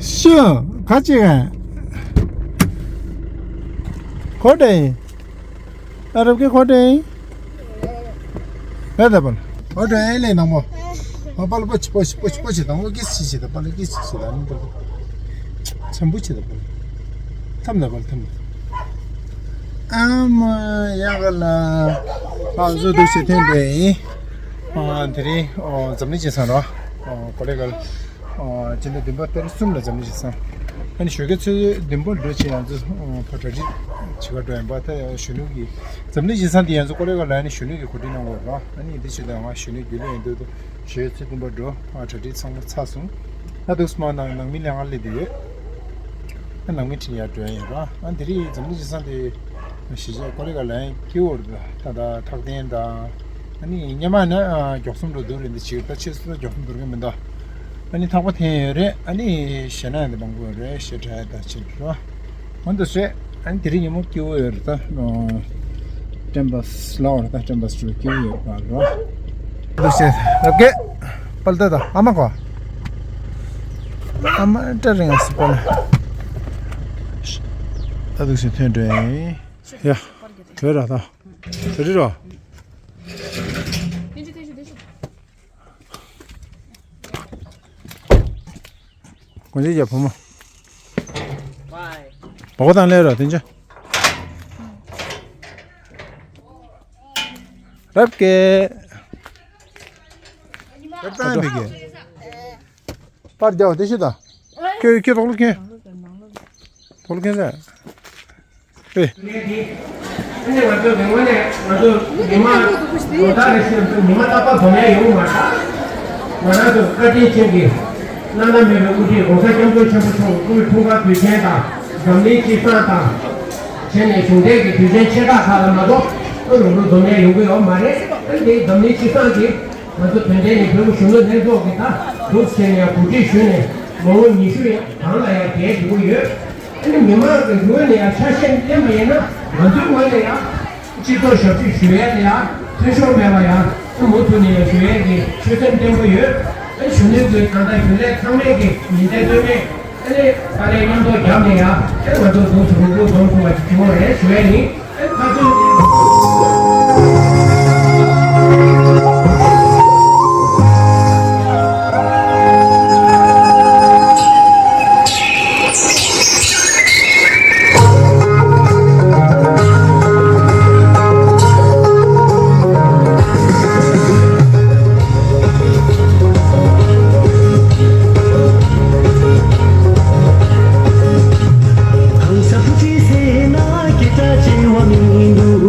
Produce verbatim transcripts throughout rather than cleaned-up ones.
ཤོ། ག་ཅི་ག་ཁོ་ཏེ། ཨ་རབ་ཀྱི་ཁོ་ཏེ། ང་ད་པ་ལ། ཁོ་ཏེ་ལེ་ནང་མོ། ཨ་པ་ལ་པོ་ཆི་པོ་ཆི་པོ་ཆི་པོ་ཆི་དང་ཨོ་ཀི་སི་ཆི་ད་པ་ལ་ཀི་སི་ཆི་ད་ནི་པ་ལ། ཆམ་པོ་ཆི་ད་པ་ལ། ཐམ་ད་པ་ལ་ཐམ་ད། ཨ་མ་ཡ་ག་ལ། ཨ་བཟོ་འདུག་ཟེར་ཐོན་འདྲ་ཡིན། ཨ་དེ་རིང་ཨོ་འཛམ་གླིང་སྤྱི་བསང་རོ། ཨོ་གོ་ལེ་གལ། ཨོ་སྤྱི་ཟླ་བདུན་པ་ཏ་རིག་གསུམ་ལ་འཛམ་གླིང་སྤྱི་བསང་། ཨ་ནི་ཞོགས་ཀས་ཚོད་བདུན་པ་འགྲོ་ཆེ་ཡང་ཚོ་ཨོ་ཕ་གྲ་སྒྲིག་བྱེད་ག་འགྲོ་ཡིན་པ་ད་གཞོན་ནུ་གི་འཛམ་གླིང་སྤྱི་བསང་དེ་ཡང་ཚོ་གོ་ལེ་གལ་ལ་ཡ་ནི་གཞོན་ནུ་གི་གོ་སྒྲིག་གནང་དགོས་རོ། ཨ་ནི་འདི་བྱེད་དུས་ང་གཞོན་ནུ་རྒྱུན་ལས་ཡིན་འདུག་ཏུ་ཞོགས་ཀས་ཚོད་བདུན་པ་འགྲོ། ཨ་གྲ་སྒྲིག་ཚང་མ་ཚར་སོང་། ད་འདུག་སྨ་ནང་ནང་མི་ལས་ང་སླེབས་བསྡད་ཡོད། ཨ་ནང་མི་ཁྲིད་ཡར་འགྲོ་ཡ་ཡིན་རོ། ཨ་འདི་རིང་འཛམ་གླིང་སྤྱི་བསང་དེ་གཞིས་ཆགས་ཀོ་ལི་ག་ལ་ཡང་སྐྱིད་པོ་རེད། ད་ད་ཐག་འཐེན་དང་ཨ་ནི་སྔོན་མ་ན་ཨ་མགྱོགས་གསུམ་འགྲོ་འདུག་རེད། འདི་ཕྱིར་ད་ཕྱིར་སུ་ད་མགྱོགས་གསུམ་འགྲོ་མཁན་མི་འདུག་ཨ་ནི་ཐག་པ་འཐེན་ཡོད་རེད། ཨ་ནི་ཞེད་སྣང་འདི་མང་པོ་ཡོད་རེད། ཞེ་དྲག་ད་ཕྱིར་རོ། འོན་ཏེ་ཟེར། ཨ་ནི་དེ་རིང་ཉིན་མོ་སྐྱིད་པོ་ཡོད་རེད་ད། ཨ་ཀེམ་པས་ལ་འོ་རེད་ད། ཀེམ་པས་ཅིག་སྐྱིད་པོ་ཡོད་པ་རེད། འདུག་ཟེར་རབ་རྒྱས། པལ་ཏ་ད་ཨ་མ་གོ། ཨ་མ་སྐྲ་རིང་ང་སི་པལ། ད་འདུག་ཟེར་ཐོན་འགྲོ་ཡིན། ཡ། བྲོས་ར་ད། བྲོས་རི་རོ། དགོན་ཆེན་རྒྱལ་བུ་མོ། བའི། བོག་དང་ལས་རོ་དེ་འཇོ། རབ་ཀེ། རབ་དང་མི་ཀེ། པར་རྒྱག་དེ་ཤི་ད། ཁྱོད་ཁྱོད་དོག་ལུ་ཁྱོད། དོག་ལུ་ཁྱོད་ཟེར། ཨེ། ཨ་ནི་ང་ཚོ་ངོས་ནས་ང་ཚོ་ཉི་མ་ལོ་ལྟར་རེ་བཞིན་དུ་ཉི་མ་རྟག་པར་འཛོམས་ཡ་ཡོང་གི་མ་རེད། ང་རང་ཚོ་བཀའ་དྲིན་ཅན་གྱི་བླ་ན་མེད་པའི་དབུ་ཁྲིད་༸གོང་ས་༸སྐྱབས་མགོན་ཆེན་པོ་མཆོག་སྐུའི་འཁྲུངས་སྐར་དུས་ཆེན་དང་འཛམ་གླིང་སྤྱི་བསང་དང་། བྱས་ནས་གཞུང་འབྲེལ་གྱི་དུས་ཆེན་ཆེ་ཁག་ཁག་ལ་མ་གཏོགས་ཨ་རུ་རུ་འཛོམས་ཡ་ཡོང་གི་ཡོད་མ་རེད། ཨ་ནི་འཛམ་གླིང་སྤྱི་བསང་གི་ང་ཚོ་དོན་ལྡན་ནི་བོད་ཀྱི་གཞོན་ནུ་ལྷན་ཚོགས་ཀྱིས་ད་འདུག་བྱས་ནས་གོ་སྒྲིག་ཞུས་ནས་ལོ་ངོ་ཉི་ཤུ་ཡང་གང་ལ་ཡང་བསྡད་འགྲོ་གི་ཡོད། ཨ་ནི་མི་མང་གི་ངོས་ནས་ཡང་ཆ་ཤས་བསྟན་པ་ཡིན་ན་ང་ཚོའི་ངོས་ནས་ཡང་སྤྱི་ཚོགས་ཞབས་ཞུ་ཞུ་ཡས་དེ་ཡང་འཐུས་ཤོར་མེད་པ་ཡང་མུ་མཐུད་ནས་ཡང་ཞུ་ཡས་ཀྱི་ཆོད་སེམས་བརྟན་པོ་ཡོད། ཨ་གཞོན་ནུ་ཚོའི་ད་ལྟ་རྒྱུན་ལས་ཚང་མས་ཀྱི་ཉིན་མཚན་ལྟོས་མེད། ཨ་ནི་ད་ལན་མཉམ་དུ་བརྒྱབ་ནས་ཡང་ཨ་ང་ཚོ་འདུག་སེ་རུ་རུ་འཛོམས་ཐུབ་པ་ཞིག་བྱུང་བ་རེད་ཞུ་ཡས་ཡིན། ཨ་ཁ་ཚོན་ནས། གང་ཟག་བུ་ཁྲིད་ཟེར་ན་སྐད་གྲགས་ཆེ་བ་མི་འདུག་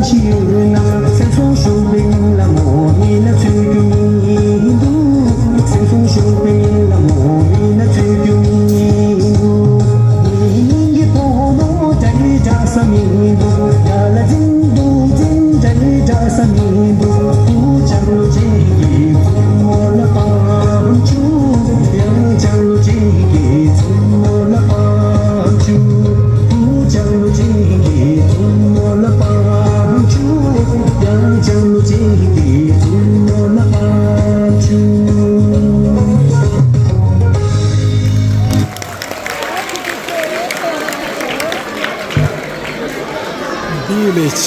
ཤེས་ཡོད་ན། སེམས་སུ་ཞུགས་པའི་ལ་མོ་མི་ལ་ཚུད་རྒྱུ་མི་འདུག་སེམས་སུ་ཞུགས་པའི་ལ་མོ་མི་ལ་ཚུད་རྒྱུ་མི་འདུག་མི་སྙིང་གི་ཕོ་མོ་འདྲ་ཡི་འདྲ་ས་མི་འདུག་ཡ་ལ་འཛིན་འདུག་འཛིན་འདྲ་ཡི་འདྲ་ས་མི་འདུག་ཀུ་ཅང་ལོ་ཅིག་གི་བཙུན་མོ་ལ་པང་ཆུ། ཡང་ཅང་ལོ་ཅིག་གི་བཙུན་མོ་ལ་པང་ཆུ། ཀུ་ཅང་ལོ་ཅིག་གི་བཙུན་མོ་ལ་པང་ཆུ། ཡང་ཅང་ལོ་ཅིག་གི་བཙུན་མོ་ལ་པང་ཆུ། Village.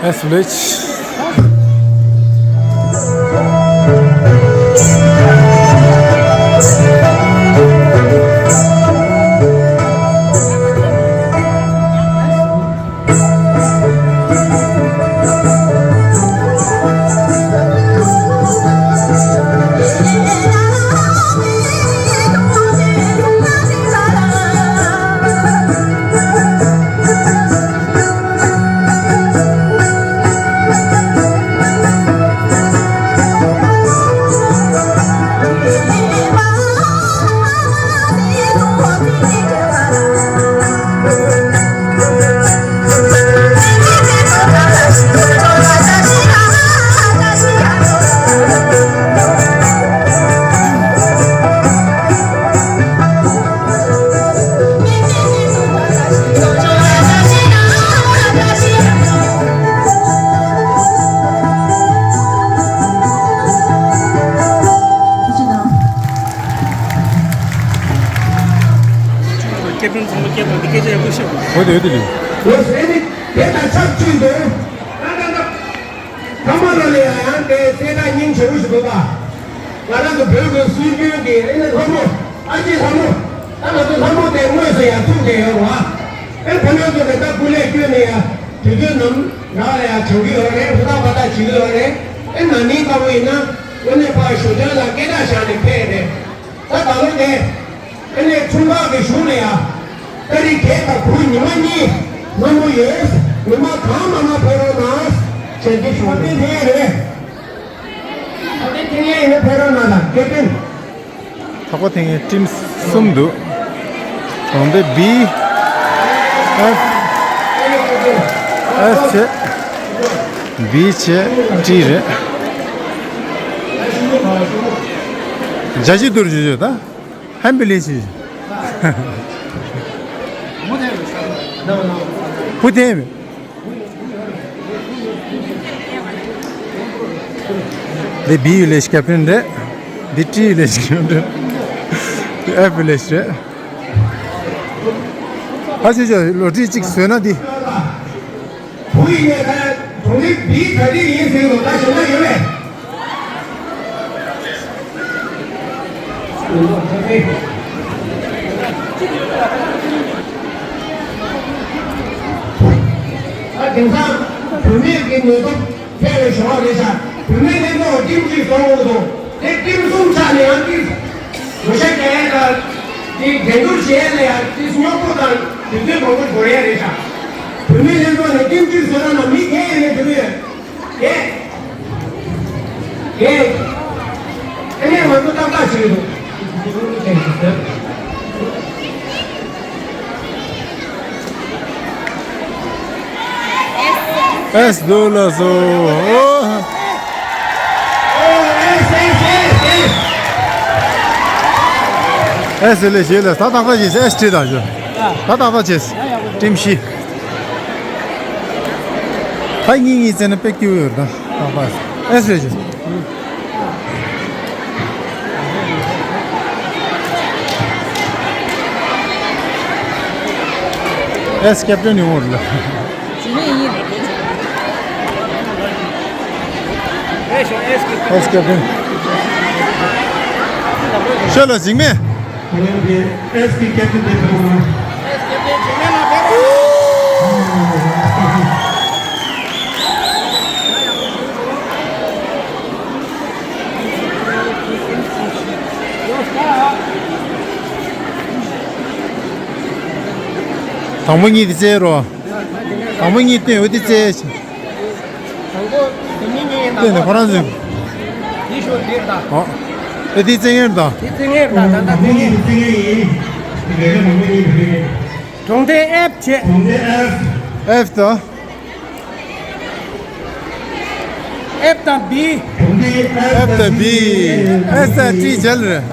S Village. ཁེ་ཕན་ཚང་མ་སྐྱེལ་དང་འདི་སྐད་ཆ་ཡག་པོ་བཤད་དགོས། འོ་དེ་འོ་དེ་རེད། འོ་ཟེར་ནི་དེ་དང་ཆབས་ཅིག་ཏུ། ཐ་མ་ལ་ལ་ཡང་དེ་གསལ་བསྒྲགས་སྙིང་རྗེ་བོ་ཞིག་འདུག་པ། ང་རང་ཚོ་བོད་ཀྱི་སྲོལ་རྒྱུན་གྱི་ཨེ་ནི་ལྷ་མོ། ཨ་ཅེ་ལྷ་མོ། ད་ང་ཚོ་ལྷ་མོ་དེ་དངོས་སུ་ཡང་ཐུག་བསྡད་ཡོད་རེད་བ། ཨེ་ཕ་མེས་ཚོ་གི་ད་སྐུ་ལས་བསྐྱོན་ནས་ཡང་དུས་ཚོད་ནམ་རག་ལ་ཡང་བྱུང་གི་ཡོད་རེད། ཧུར་ཐག་འབད་ཐག་བྱེད་ཀྱི་ཡོད་རེད། ཨེ་ན་ནིང་ལྟ་བུ་ཡིན་ན་དངོས་གནས་ཕར་ཞོ་སྟོན་ལ་སྐད་གྲགས་བཞག་ནས་ཕེབས་རེད། ད་ད་ལོ་དེ། ཨ་ནི་ཁྲུང་ཁག་གི་གཞུང་ལ་ཡ། ཏ་རིག་བརྒྱད་དང་དགུ་ཉི་མ་གཉིས་ལྷ་མོ་ཡོད། ཉི་མ་གང་མང་མང་ཕེབས་རོགས་གནང་། བྱས་ཏེ་ཞུ་བ་དེ་ཐེངས་རེད། ད་ལྟའི་ཐེངས་ཡིན་ན་ཕེབས་རོགས་གནང་དང་སྐད་འཕྲིན། ད་ཁོ་ཐེངས་ཡིན་ཊིམ་གསུམ་འདུག་གྲོང་སྡེ་B F S བྱས། B བྱས་T རེད། འཇའ་ཆི་དུར་བྱེད་བྱོས་ད། ཧམ་པི་ལི་ཤི། བུ་དེ་མི། འདི་B ཡུལ་ལས་ཀེབ་ཊན་རེད། འདི་T ཡུལ་ལས་ཀེབ་ཊན་རེད། འདི་F ཡུལ་ལས་རེད། ཨ་ཅེ་ཅེ་ལོ་ཊི་རི་གཅིག་བཟོས་ན་འདི། བུ་ཡིན་ནས་ད་གྲོང་སྡེ་འདིའི་གྲ་སྒྲིག་ཡིན་ཟེར་འདུག་ད་ཞེ་ན་ཡོད་པས། ད་དེང་སང་བུད་མེད་ཀྱི་ནུས་སྟོབས་འཕེལ་བའི་ཞོར་རེད་ཤག་བུད་མེད་ལྷན་ཚོགས་ཀྱིས་ཊིམ་གཅིག་བཟོ་དགོས་འདུག་དེ་ཊིམ་གསུམ་ཆགས་ནས་ཡང་ཊིམ། བགོ་བཤའ་རྒྱག་ཡས་དང་། དེ་འགྲན་བསྡུར་བྱེད་ཡས་ལ་ཡང་དེ་སྙོག་པོ་དང་དུས་ཚོད་མང་པོ་འགོར་ཡས་རེད་ཤག་བུད་མེད་ལྷན་ཚོགས་ནས་ཊིམ་གཅིག་བཟོས་ན་ན་མི་ཁྱད་ཡོད་ནས་དེ་རུ་ཡོད། དེ། དེ། ཨ་ནི་ང་ཚོ་ཏག་ཏག་བྱེད་ཀྱི་འདུག S འདུག་ལགས་སོ། ཨོ། S ལས་བྱེད་ལ་ད་ཏག་ཏག་བྱེད། S བྲིས་དང་ཞུ། ད་ཏག་ཏག་བྱེད། ཊིམ་བཞི། ད་གཉིས་གཉིས་བཙལ་ན་དཔེ་སྐྱིད་པོ་ཡོད་རེད་ད། ཏག་ཏག་S རེད་ཞུ། S ཀེབ་ཊན་ཡོང་བ་རེད་ལ། འཇིགས་མེད་ཡིན། S ཀེབ་ཊན། ཤོད་ལ་འཇིགས་མེད། ཁོ་རང་གི་S གི་ཀེབ་ཊན་དེ་ཕེབས་རོགས་གནང་། དང་པོ་གཉིས་དེ་བཙལ་རོགས། དང་པོ་གཉིས་སྟོན་འོ་དེ་བཙལ། དང་པོ་དེ་གཉིས་གཉིས་ཡིན་ད། སྟོན་དེ་ཁོ་རང་ཚོས། འདི་ཤོག་འདིར་ད། ཨོ། ཨེ་དེ་བཙལ་ངེས་ད། དེ་བཙལ་ངེས་ད་ད་ད་བཙལ་ངེས། གྲོང་སྡེ་F བྱས། གྲོང་སྡེ་F། F ད། F དང་B། F དང་B། S དང་T བྱས་ལ་རེད།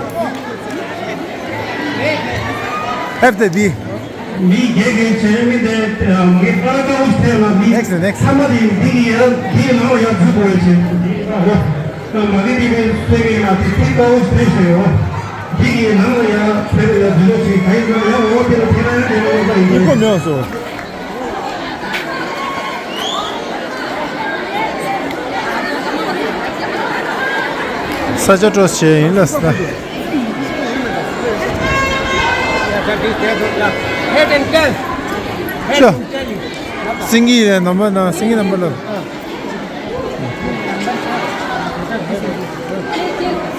F དང་B། མི་རྒྱལ་ཁའི་བྱེད་མི་དེ་མ་གི་ཨ་ཀ་འོས་ཐེ་ལ་མི། Next next། ཚང་མ་དེ་འདི་གི་ཡང་འདི་ནང་ལ་ཡང་འཛུལ་དགོས་ཡོད་ཆེ། མ་གི་འདི་གི་སེ་གི་ལ་དེ་ཚིག་ཀ་འོས་ཐེ་ཤེས་ཡོད། འདི་གི་ནང་ལ་ཡང་ཕེ་ལ་ཡང་འཛུལ་ཡོད་ཆེ། ག་ཡི་ནང་ཡང་འོ་དེ་ལ་ཐེ་ལ་ཡང་དེ་ལ་འོ་ད་ཡིན་ཡིན་གོ་མེད་སོ། ས་ཆ་སྤྲོ་བྱས་ཡིན་ལ་ས། Head and tail. Head and tail. Sure. Single number, no, single number.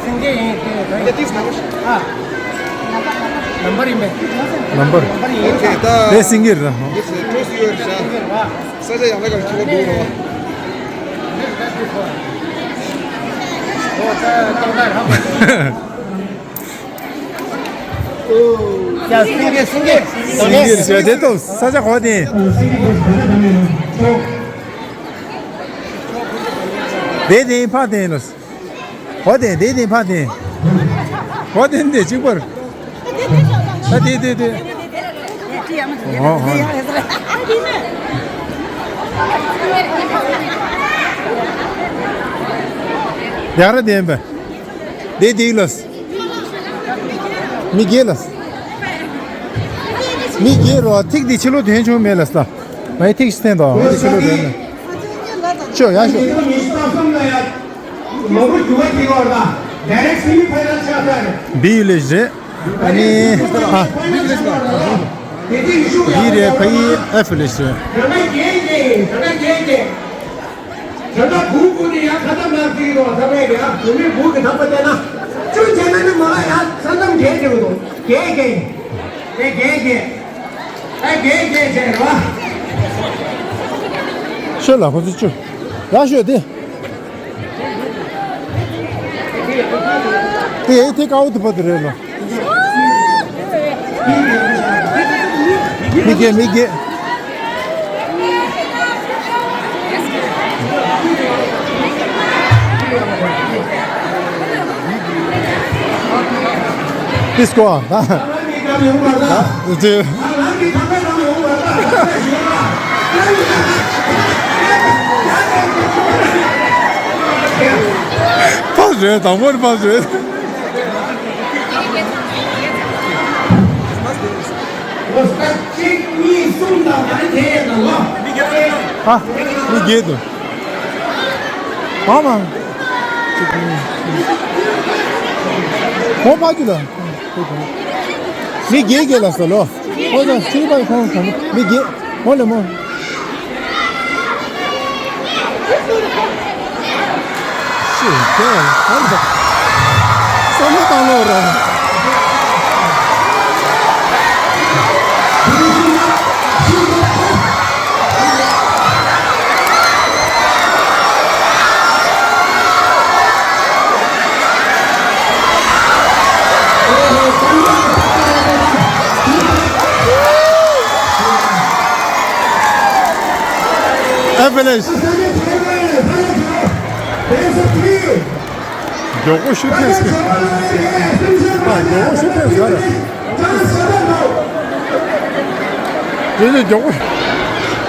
Single. Ah. Number email. Number. Okay, the. They single. It's close to your shop. ས་ཆ་ཡང་ལ་གར་ཁྱི་ལ་འགྲོ་རོགས། ཡ་སེང་གེ་སེང་གེ། སེང་གེ་ཟེར་དེ་ཏོ་ས་ཆ་གོ་དེ། དེ་དེ་ཕ་དེ་ལ། གོ་དེ་དེ་དེ་ཕ་དེ། གོ་དེ་དེ་གཅིག་པར། ཨ་དེ་དེ་དེ། ཨོ་ཨོ། ཡག་ར་དེ་ཡིན་པས། དེ་དེ་ལ། མི་རྒྱལ་ལ། མི་རྒྱལ་རོ་ཐིག་དེ་ཕྱི་ལོ་དོན་ཆུང་མེད་ལ་ས། ང་ཡི་ཐིག་ཤི་ཐན་དོ་མི་ཕྱི་ལོ་དོན་ན། ཤོ་ཡ་ཤོ། ལོ་ངོ་དྲུག་པ་དེ་བར་ལ་ཌའི་རེག་སེ་མི་ཕའི་ནལ་ཆགས་ཚར། བི་ཡུ་ལེ་རེད། ཨ་ནི། ཨ། དེ་དེ་ཡུ་ཤུ་ཡ། བི་རེད་ཕ་ཡི་ཨེ་ཕི་ལེ་རེད། ད་ལྟ་རྒྱལ་རྒྱལ་ཡིན། ད་ལྟ་རྒྱལ་རྒྱལ། ད་ལྟ་གུང་གུང་ནས་ཡང་ཁ་ཐབས་ལ་བརྩིས་རོགས། ད་ལྟ་ཡང་བུད་མེད་གུང་གི་ཐག་པ་བལྟས་ན། ཅུང་བྱས་ན་ནི་མ་ལ་ཡང་ས་མཚམས་རྒྱལ་རྒྱལ་འདུག་རྒྱལ་རྒྱལ་ཡིན། ཨེ་རྒྱལ་རྒྱལ། ཨེ་རྒྱལ་རྒྱལ་བྱས་རོགས། ཤོད་ལ་ཁོ་ཚོ་ཅུ། ཡག་ཤོད་དེ། དེ་ཡེ་དེ་ཀའོ་དེ་པ་དེ་རེད་ལོ། མི་རྒྱལ་མི་རྒྱལ། དེ་སྐོར་ད། ད་དེ། ཕ་རེད་དང་པོར་ཕ་རེད། གཅིག་གཉིས་གསུམ་དང་ད་རེས་དེ་ཡས་དང་ལོ། ཨ། མི་བརྒྱད་དུ། ཨ་མ། ཁོ་ཕ་གི་ལ། མི་བརྒྱད་བརྒྱད་ལ་ཟེར་ལོ། ཁོ་ཚོ་ཁྱི་པའི་ཁོང་གང་མི་བརྒྱད། མོ་ལེ་མོ། ཤེས་ཀྱང་ཧར་པ། བསམ་བློ་བཏང་ལོག་ར། ཨེ་ཕི་ལེ་རེད། མགྱོགས་པོ་ཤུགས་ཐེངས་ཟེར། ཨ། མགྱོགས་པོ་ཤུགས་ཐེངས་ཟེར་རེད། དེ་ནས་མགྱོགས་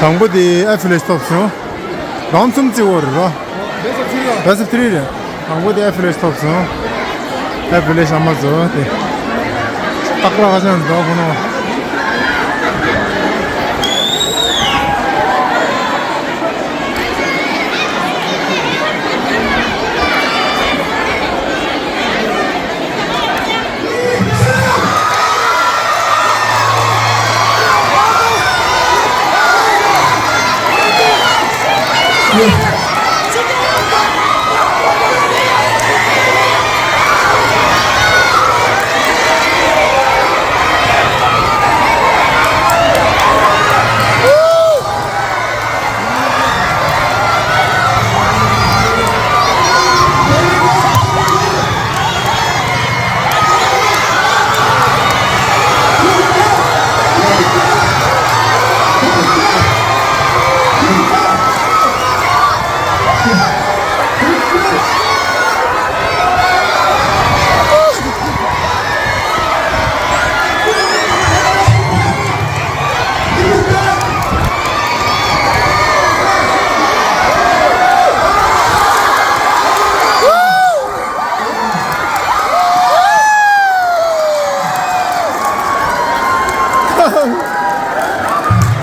པོ། དང་པོ་དེ་ཨེ་ཕི་ལེ་རེད་ཐོབ་སོང་། རང་གསུམ་བརྩི་བོ་རེད་རོ། བེ་སི་ཐི་རི་རེད། དང་པོ་དེ་ཨེ་ཕི་ལེ་རེད་ཐོབ་སོང་། ཨེ་ཕི་ལེ་རེད་ཨ་མ་ཚོ་དེ། སྟག་ར་ཁ་ཆང་འདུག་ཁོ་ནོ།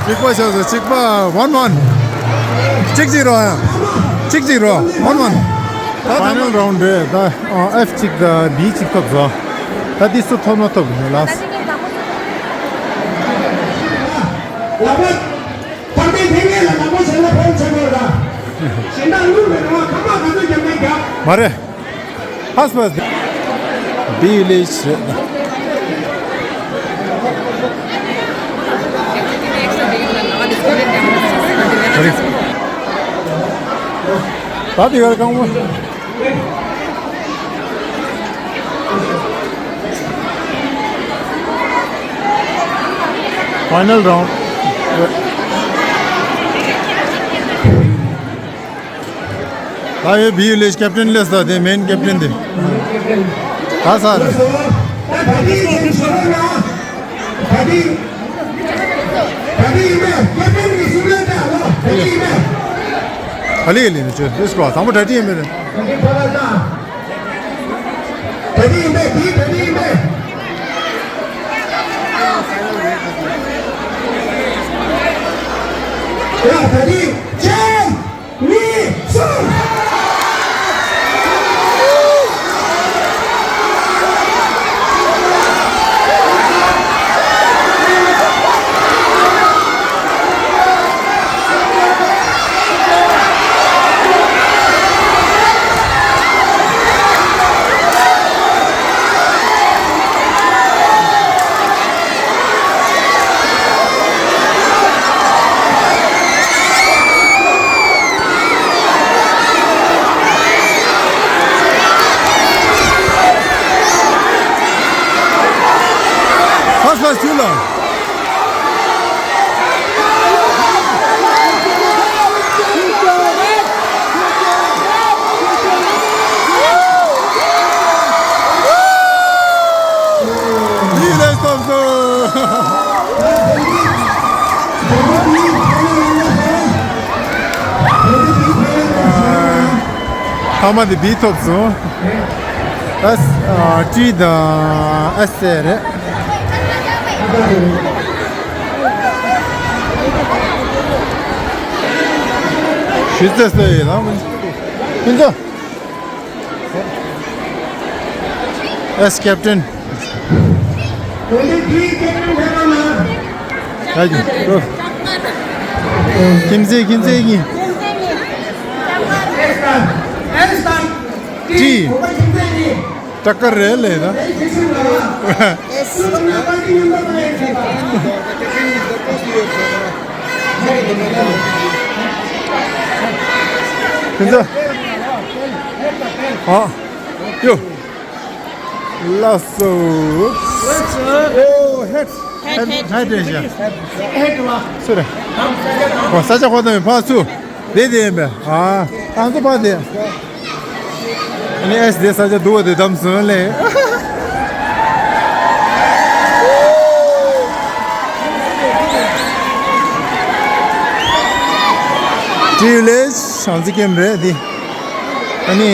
གཅིག་པ་ཆགས་སོང་། གཅིག་པ་ཝན་ཝན། གཅིག་གཅིག་རོ་ཡ། གཅིག་གཅིག་རོ་ཝན་ཝན། ད་ཕའི་ནལ་རའུན་ཌི་རེད་ད། ཨེཕ་གཅིག་དང་བི་གཅིག་ཐོབ་སོང་། ད་འདི་སུ་ཐོབ་ན་ཐོབ་ཡིན་ལགས། མ་རེད། ཧས་པ་སི་བྷི་ལེ་ཇི་རེད། ད་དེ་གར་གང་བོ། ཕའི་ནལ་རའུན་ཌི། ད་ཡོད་བི་ལེ་ཇི་ཀེབ་ཊན་སླེབས་ས་དེ། མེན་ཀེབ་ཊན་དེ། ད་ས་རེད། ག་ལེ་ལེ་ནི་ཆོས་དེ་སྐོར་བཟང་པོ་གྲ་སྒྲིག་ཡིན་པས། གྲ་སྒྲིག་ཡིན་པས། དེའི་གྲ་སྒྲིག་ཡིན་པས། ཡ་གྲ་སྒྲིག་ཆེ། གཉིས། གསུམ། ཧས་པ་སི་བྷི་ལེ་ཇི། བི་ལེ་ཇི་ཐོབ་སོང་། ཐ་མ་དེ་བི་ཐོབ་སོང་། ཨེས། ཨ། ཊི་དང་ཨེས་ཟེར་རེད། ཞུ་ཚེ་སོ་ཡི་ལ་མི་ཚོ། ཨེས་ཀེབ་ཊན། ཨ་ཀྱི། ཁྱིམ་མཚེས་ཁྱིམ་མཚེས་གཉིས། ཊི། ཀྲ་ཀར་རེད་ལས་ད། ཁྱིམ་མཚེས། ཨ། ཡོ། ལགས་སོ། ཨོ་ཧེད། ཧེད་ཧེད་རེད་ཤག་སུ་རེད། ཨོ་ས་ཆ་ཁོ་ཐང་ཕར་ཚུར་བསྡད་བསྡད་ཡིན་པས། ཨ། ཨང་ཚོ་ཕར་བསྡད། ཨ་ནི་ཨེས་དེ་ས་ཆ་སྡུག་པ་དེ་བདམས་སོང་ལས། ཊི་ལེ་ཇི་ཞང་ཚི་ཀེམ་རེད་འདི། ཨ་ནི་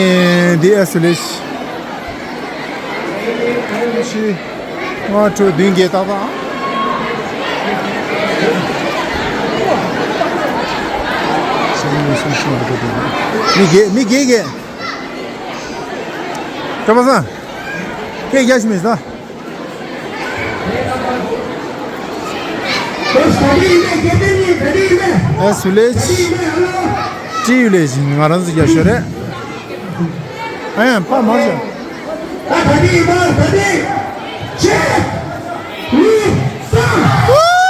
འདི་ཨེས་ལེ་ཇི། ཕྱི། ལྔ་དྲུག་བདུན་བརྒྱད་ཏག་ཏག་མི་བརྒྱད་མི་བརྒྱད་བརྒྱད། སྐལ་བ་བཟང་། སྐད་རྒྱག་ཤི་མེད་ས། ཨེས་ལེ་ཇི། ཊི་ལེ་ཇི་ང་རང་ཚོ་རྒྱག་ཤོག་རེད། ཨ་ཡ་ཕ་མར་བཞག་ད་ག་དེ་ཡིན་པ་ག་དེ། ཆེ། གཉིས། གསུམ།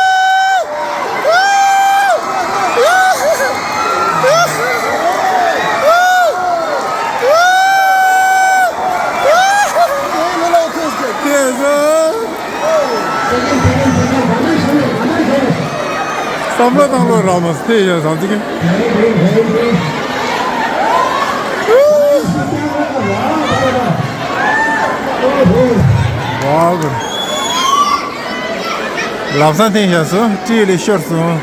བསམ་བློ་བཏང་བློ་རག་མ་སྟེ་ཡ་བཟང་ཚིག་ལམ་སང་འཐེན་བཞག་སོང་། ཊི་ལེ་ཤོར་སོང་།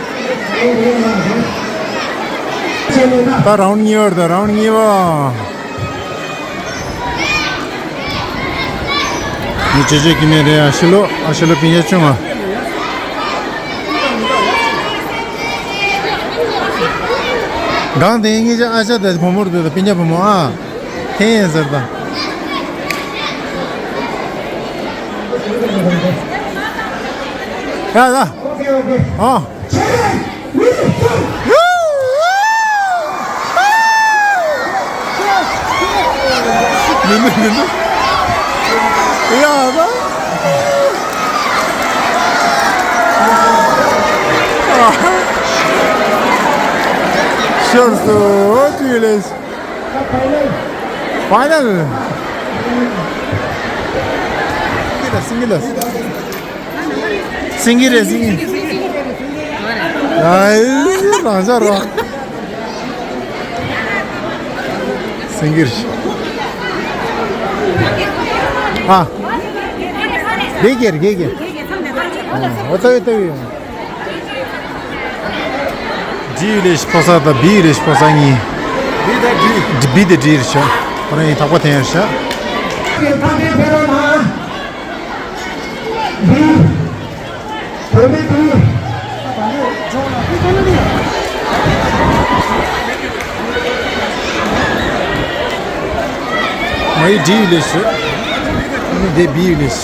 ད་རའུན་ཌི་གཉིས་པ་རེད། ད་རའུན་ཌི་གཉིས་པ། ངས་བྱས་བྱས་ཀྱི་མེད་རེད། ཨ་ཤི་ལོ་ཨ་ཤི་ལོ་སྤུན་ཀྱག་ཆུང་ང་། སྒང་དེ་ངེད་ཅག་ཨ་ཅག་དེ་བུ་མོར་དེ་དང་སྤུན་ཀྱག་བུ་མོ་ཨ། འཐེན་ཟེར་དང་། ཡ་ཡ། ཨ། མི་འདུག་མི་འདུག་ཡ་ད། ཤོར་སོང་། ཅི་ལས། ཕའི་ནལ། སིང་གེ་ལ། སིང་གེ་ལ། སིང་གེ་རེད། སིང་གེ། ཨའི་རང་ཅག་རང་། སིང་གེ་རེད། ཨ། དགེ་རྒན། དགེ་རྒན། ཨ། འོ་ལྟ་བུ་ལྟ་བུ་ཡོང་། ཌི་ཡི་ལས་ཕོ་གསར་དང་བི་ཡི་ལས་ཕོ་གསར་གཉིས། བི་དང་ཌི། བི་དང་ཌི་རེད་ཤག་ཁོ་རང་ཡིན་ཐག་པ་འཐེན་ཡོད་ཤག་མ་ཡི་ཌི་ཡི་ལས་ཤག་ཨ་ནི་དེ་བི་ཡི་ལས།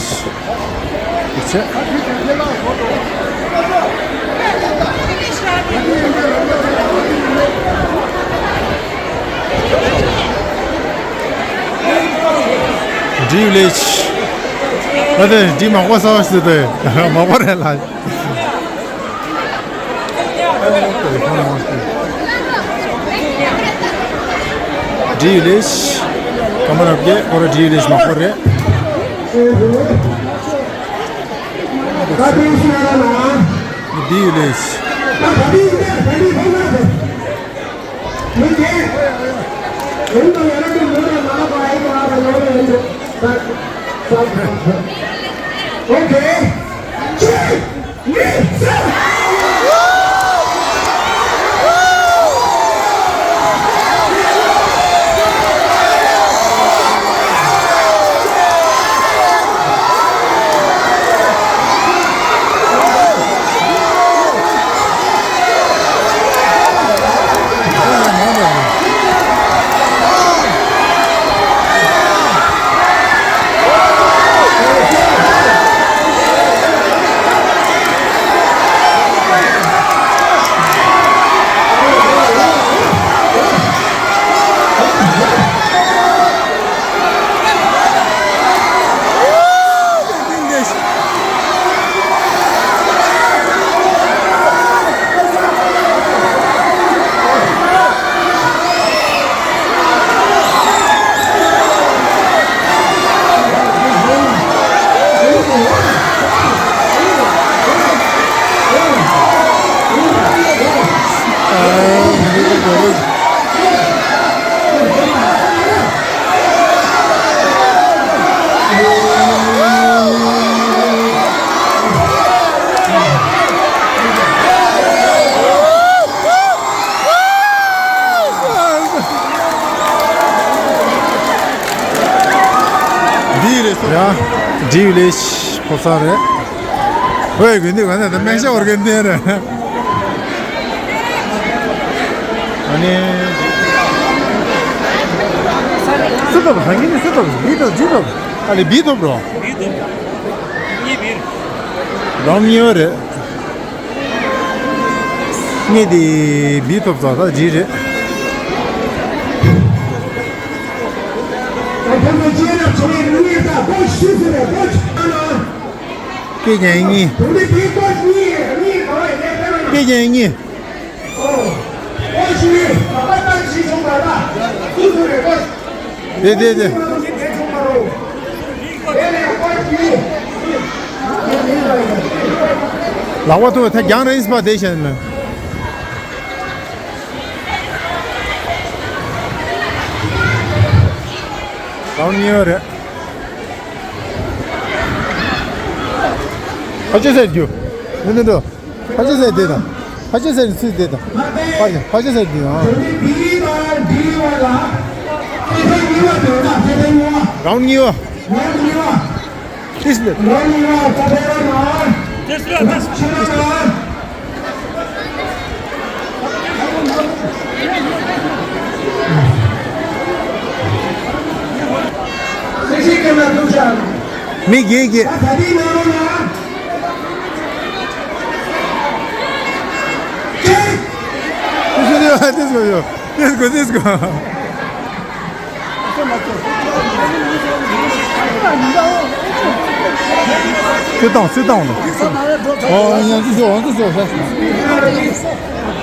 ཌི་ལས། ཨ་དེ་ཌི་མག་པ་ཟ་བ་ཞིག་དེ་མག་པ་རེད་ལ། ཌི་ལས། ཀ་མ་རབ་རྒྱས་ཁོ་ར་ཌི་ལས་མག་པ་རེད། ཌི་ལས། Okay. འདི་རེད་ཡ། འདི་ལས་ཕོ་གསར་རེད། ཝེ་གི་འདི་ག་ནས་ད་སྨན་ཤ་བར་གི་འདི་རེད། ཨ་ནི། སི་ཐོབ་རང་གི་ནི་སི་ཐོབ་བི་ཐོབ་ཇི་ཐོབ། ཨ་ལེ་བི་ཐོབ་རོ། རང་གཉིས་པ་རེད། ངས་དེ་བི་ཐོབ་ཙང་ད་ཇི་རེད། སྐད་རྒྱག་གཉིས། སྐད་རྒྱག་གཉིས། དེ་དེ་དེ། ལག་པ་ཐུག་ཐ་རྒྱང་རིང་སྤ་དེ་བཞིན་ལ། རང་ཉེ་བ་རེད། ཕ་ཆེ་ཟེར་རྒྱུ། མི་འདུག་ཕ་ཆེ་ཟེར་དེ་དང་། ཕ་ཆེ་ཟེར་ཚུལ་དེ་དང་། ཕ་ཆེ་ཕ་ཆེ་ཟེར་རྒྱུ་ཨང་། རང་ཉེ་བ། ཨིས་ལེ། མི་དགེ་དགེ། This go, this go, this go, this go. Sit down, sit down. Oh, yeah, this is, this is, this is.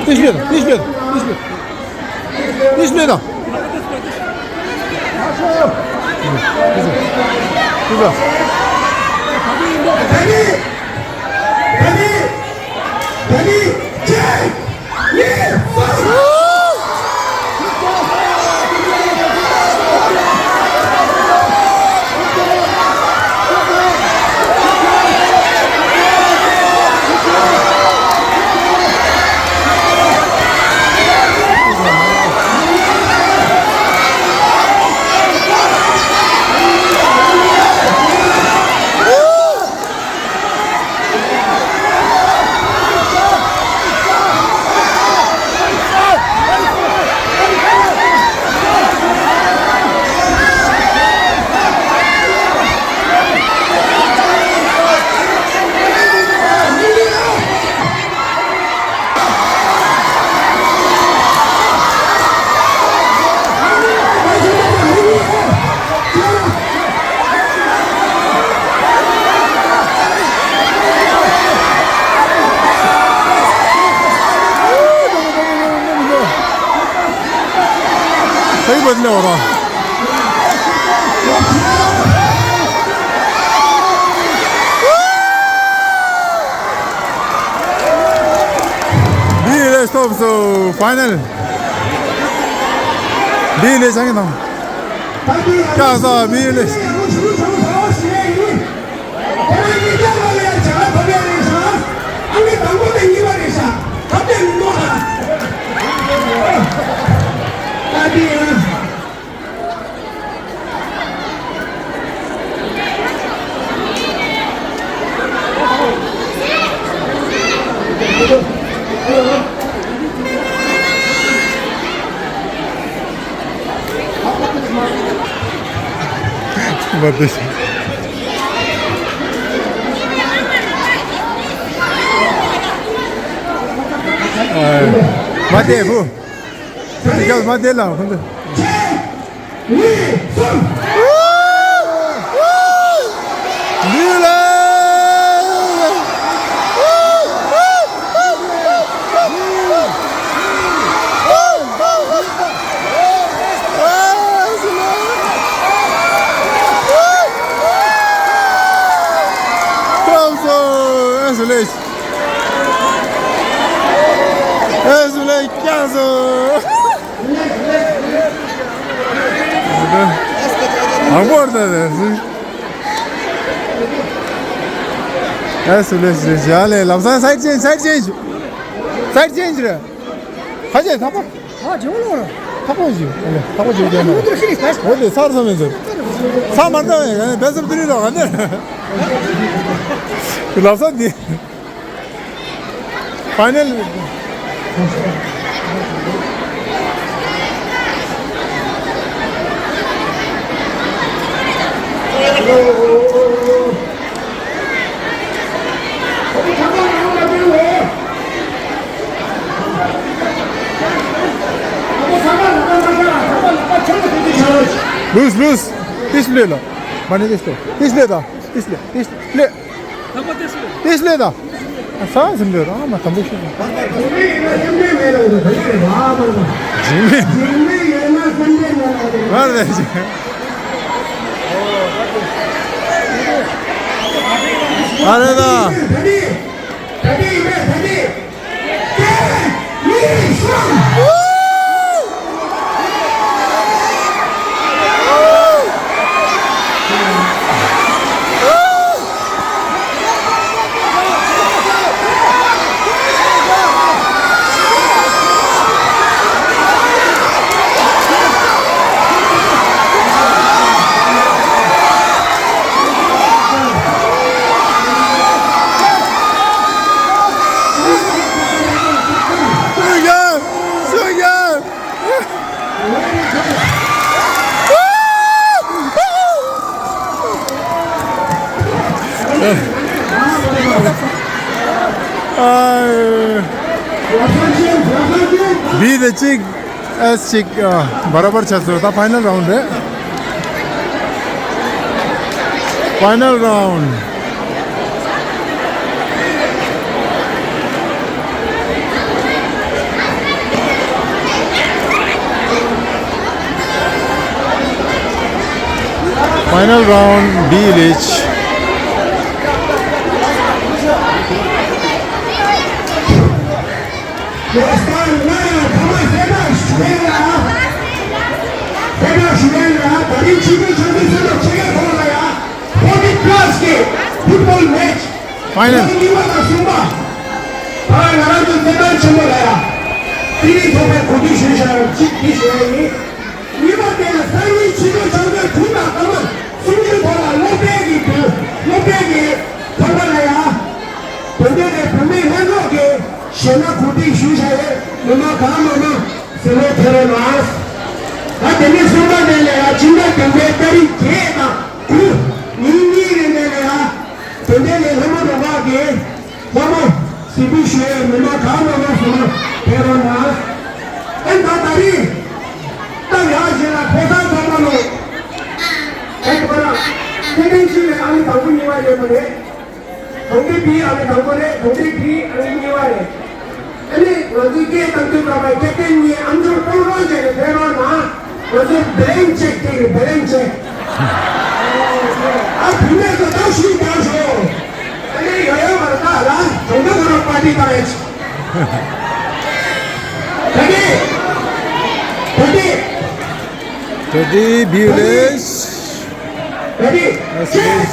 This is, this is, this is. This is. Final. Bile chang na. Ka sa bile. མ་བསྡད་བུ། འདི་སྐབས་མ་བསྡད་ལ་ཁོང་ཚོ། ལུས་ལ། ཨེ་སུ་ལེ། ཨེ་སུ་ལེ་ཀྱང་སོ། ཨ་བོར་ད་རེད། ཨེ་སུ་ལེ་སུ་ལེ་ལ་ལབ་ས། སའིཌ་ཅེན་ཇི། སའིཌ་ཅེན་ཇི། སའིཌ་ཅེན་ཇི་རེད། ཁ་ཆེ་ཐག་པ། ཨ་ཇོ་ལོ། ཐག་པ་ཇི། ཨ་ལེ་ཐག་པ་ཇི་ཇོ་ལོ། འོ་དེ་སར་ས་མེད་ཟེར། ས་མར་ད་ཡ་ག་ནས་བེ་སབ་དུ་རི་རོ་ག་ནས། ལབ་ས་འདི། Final. Loose, loose. This play, no. Mane this play. This play, da. This play. This play. ཏེ་སི་ལེ་ད། ས་ཟིན་འདོད་རང་མ་དམ་པོ་ཤོད། ཇིམ་མི། ང་རེད་ཇི། ཨ་རེད་ད། ཨ། བི་དེ་གཅིག་ཨེས་གཅིག་ཨ། བར་བར་ཆགས་སོང་། ད་ཕའི་ནལ་རའུན་ཌི་རེད། ཕའི་ནལ་རའུན་ཌི། ཕའི་ནལ་རའུན་ཌི་བི་ལེཇ། ཕའི་ནལ། ཕ་ང་རང་ཚོ་སེམས་ཁྲལ་ཆེན་པོ་རེད་ཡ། དེ་རིང་ཐོག་མའི་གོ་སྒྲིག་ཞུས་བཞག་ཡོད་གཅིག་དེ་ཞུ་ཡ་ཡིན། གཉིས་པ་དེ་ལ་སང་ཉིན་ཕྱི་དྲོ་བྱང་ཆུབ་དྲུག་དང་སྐར་མ་སུམ་ཅུའི་ཐོག་ལ་སློབ་གྲྭའི་གི་དུས་སློབ་གྲྭའི་གི་ཚོགས་པ་ལ་ཡ། དེ་འདྲ་ནས་བུད་མེད་ལྷན་ཚོགས་ཀྱི་གཞས་སྣ་གོ་སྒྲིག་ཞུས་བཞག་ཡོད། མི་མང་གང་མང་མང་ཟིན་བྲིས་ཕེབས་རོགས་གནང་། ད་དེ་ནས་གསུམ་པ་དེ་ལ་ཡ་ཕྱི་ཟླ་བདུན་པའི་ཏ་རིག་བརྒྱད་དང་དགུ་ཉིན་གཉིས་རིང་དེ་ལ་ཡ། དེ་འདྲ་ནས་ལྷ་མོ་རུ་ཁག་གི་ལྷ་མོ་གཟིགས་འབུལ་ཞུ་ཡས་མི་མང་གང་མང་མང་སོང་ན་ཕེབས་རོགས་གནང་། ཨེ་ད་ད་རེས་སྟབས་ཡག་ཞིག་ལ་ཕོ་གསར་ཚང་མ་ལོ། ཨེ་ཁོ་རང་ཁེ་ཕན་ཆེ་བའི་ཨ་ནི་དང་པོ་གཉིས་པ་ཡོད་པ་རེད། གྲོང་སྡེ་བིའི་ཨ་ནི་དང་པོ་རེད། གྲོང་སྡེ་བིའི་ཨ་ནི་གཉིས་པ་རེད། ཨ་ནི་ང་ཚོའི་སྐད་བཏང་དུས་སྐབས་ལ་ཁེ་ཕན་གཉིས་ཨམ་ཅོག་སྤོ་རོགས་བྱས་ནས་ཕེབས་རོགས་གནང་། ང་ཚོའི་བེ་ལེན་ཅེག་དེ་རེད། བེ་ལེན་ཅེག་ཨ་བུད་མེད་ཚོ་ད་ཤུགས་རྒྱག་ཤོག་ཨ་ནི་ཡོ་ཡོ་མར་ད་ལ་གྲོང་སྡེ་ཁོ་རང་པར་ཊི་བཏང་ཡོད། ད་ནི་ད་ནི་ད་ནི་བི་ལེཇ། ད་ནི་ཅེག་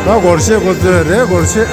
ད་སྒོར་གཞས་ཁོ་ཚོའི་རེད། སྒོར་གཞས།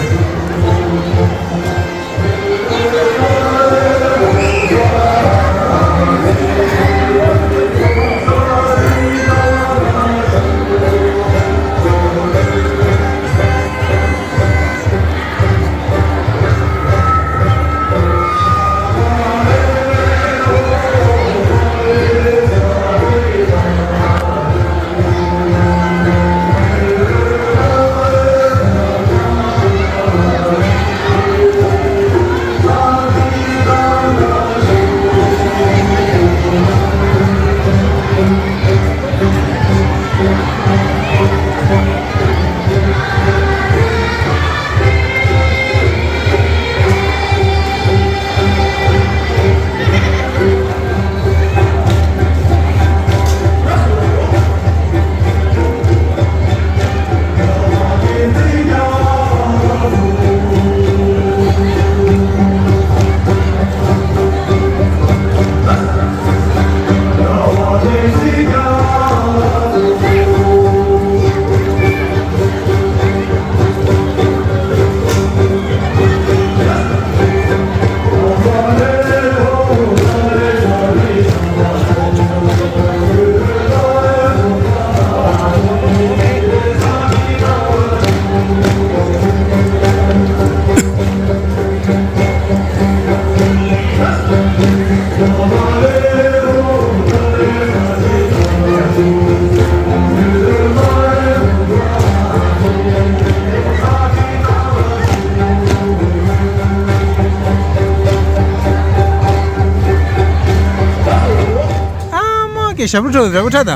ཨ་མ་ཀེ་ཞབས་བྲོ་ར་བ་ཁྲ་ད།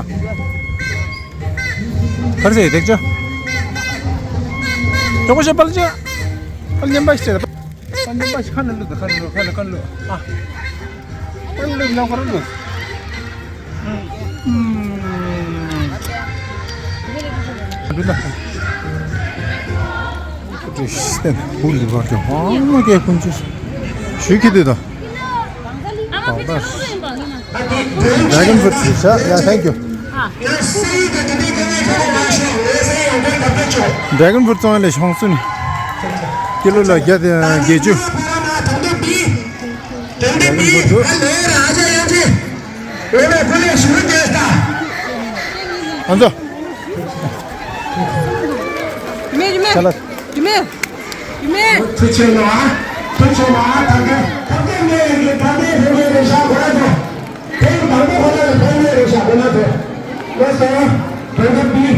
གར་ཟེར་དེག་ཅོ། ཅོ་གོ་ཤ་པལ་ཅོ། པལ་ཉམས་པ་ཤ་ད། པལ་ཉམས་པ་ཤ་ཁ་ན་ལུ་ད། ཁ་ན་ལུ། ཁ་ན་ཁ་ན་ལུ། ཨ། པལ་ལུ་ཉམས་ཁ་ན་ལུ། ཨུམ། ཨུམ། བུ་ལི་བར་དུ་ཧང་མ་སྐད་ཕུན་ཚོགས་ཞུ་ཁྱི་དུས་དང་། Dragon fruit ཤ། Yeah, thank you. Dragon fruit བཙོང་ཡ་ལས་ཤོང་སུ་ནི། ཀི་ལོ་ལ་བརྒྱ་དང་བརྒྱད་ཅུ། Dragon fruit དུ། ཨ་ཚོ། རྒྱུ་མེད་རྒྱུ་མེད། ཁ་ལག་རྒྱུ་མེད། རྒྱུ་མེད། ཐུགས་ཆེ་ལོ་ཨ། ཐུགས་ཆེ་ལོ་ཨ། ཐབས་མཁས། ཐབས་མཁས་མེད་ཡིན་གྱི་ཐབས་མཁས་ཐོན་མཁན་རེད་ཤག་གོ་ལ་ཚོ། ཐེངས་དང་པོ་ཁོ་ན་ལ་ཐོན་མཁན་རེད་ཤག་གོ་ལ་ཚོ། ལོ་སོ། དོན་དག་འདི།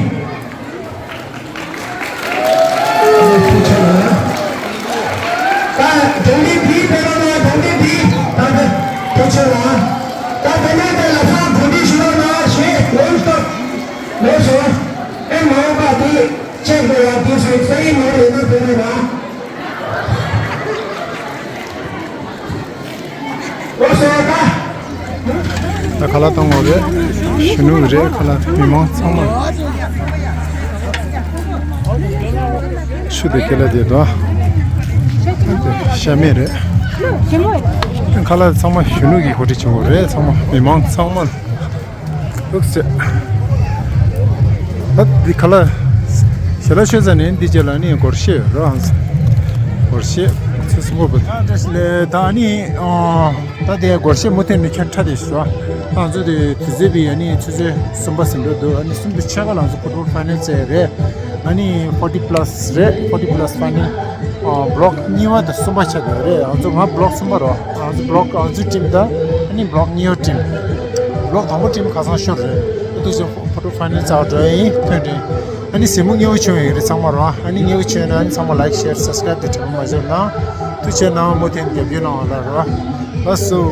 ཐུགས་ཆེ་ལོ་ཨ། ད་དོན་དག་འདི་དཔེ་ལོ་ན་དོན་དག་འདི། ད་ཐུགས་ཆེ་ལོ་ཨ། ད་དོན་དག་དེ་ལ་ཕར་གོ་སྒྲིག་ཞུ་རོགས་གནང་ཞེས་ལོ་སོ། ལོ་སོ། ཨེ་མ་འོངས་པ་དེ། ཅེག་དེ་ཡང་དེ་ཚོའི་ཚེ་རིང་མ་རེད་ན་དེ་རེད་ན། ཨོ་སོ་ད། ད་ཁ་ལག་བཏང་བ་རེད། གཞོན་ནུ་རེད། ཁ་ལག་མི་མང་ཚང་མ། ཆུ་དེ་ཁེ་ལ་དེ་དང་། ཤ་མེད་རེད། ཁ་ལག་ཚང་མ་གཞོན་ནུ་གི་གོ་སྒྲིག་བྱེད་དགོས་རེད། ཚང་མ་མི་མང་ཚང་མ། ལུག་རྫི། ད་འདི་ཁ་ལག་ཞལ་ལག་མཆོད་ས་ནས་འདི་རྗེས་ལ་ནི་སྒོར་གཞས་རོ་ཨང་། སྒོར་གཞས་ཚོ་སུ་མོ་བུ། ད་ནི་ད་དེ་སྒོར་གཞས་མུ་མཐུད་ནས་ཁྱོད་ཁྲ་དེ་ཞུ། ང་ཚོ་དེ་དུས་ཚོད་པའི་ཡ་ནི་ཆུ་ཚོད་གསུམ་པ་ཟིན་འགྲོ་འདུག་ཨ་ནི་གསུམ་དུ་ཕྱེད་ཀ་ལ་ང་ཚོ་ཕུ་ཊི་བོལ་ཕའི་ནལ་རྩེ་རེད། ཨ་ནི་ཕོར་ཊི་པ་ལ་སི་རེད། ཕོར་ཊི་པ་ལ་སི་ཕའི་ནལ། ཨ་བྷི་ལོག་གཉིས་པ་དང་གསུམ་པ་ཆགས་བསྡད་རེད། ང་ཚོ་ང་བྷི་ལོག་གསུམ་པ་རོ། ང་ཚོ་བྷི་ལོག་ང་ཚོའི་ཊིམ་དང་ཨ་ནི་བྷི་ལོག་གཉིས་པ་ཊིམ། བྷི་ལོག་དང་པོ་ཊིམ་ཁ་སང་ཤོར་རེད། ཨ་ཏུ་ཚོ་ཕོ་ཊི་ཕོ་ཊི་ཕའི་ནལ་རྩ་བ་འགྲོ་ཡ་ཡིན། ཐོན་རེད། ཨ་ནི་གཟིགས་མོ་མཉེས་པོ་བྱུང་ཡོད་རེད་ཚང་མ་རོ། ཨ་ནི་མཉེས་པོ་བྱུང་ན་ཨ་ནི་ཚང་མ་ལའིཀ་ཤེར་སབ་སི་ཀ་རའིབ་དེ་དྲན་པ་མ་བརྗེད་གནང་། ཐུགས་རྗེ་གནང་། མུ་མཐུད་རྒྱབ་སྐྱོར་གནང་བ་ལ་རོ། ལགས་སོ།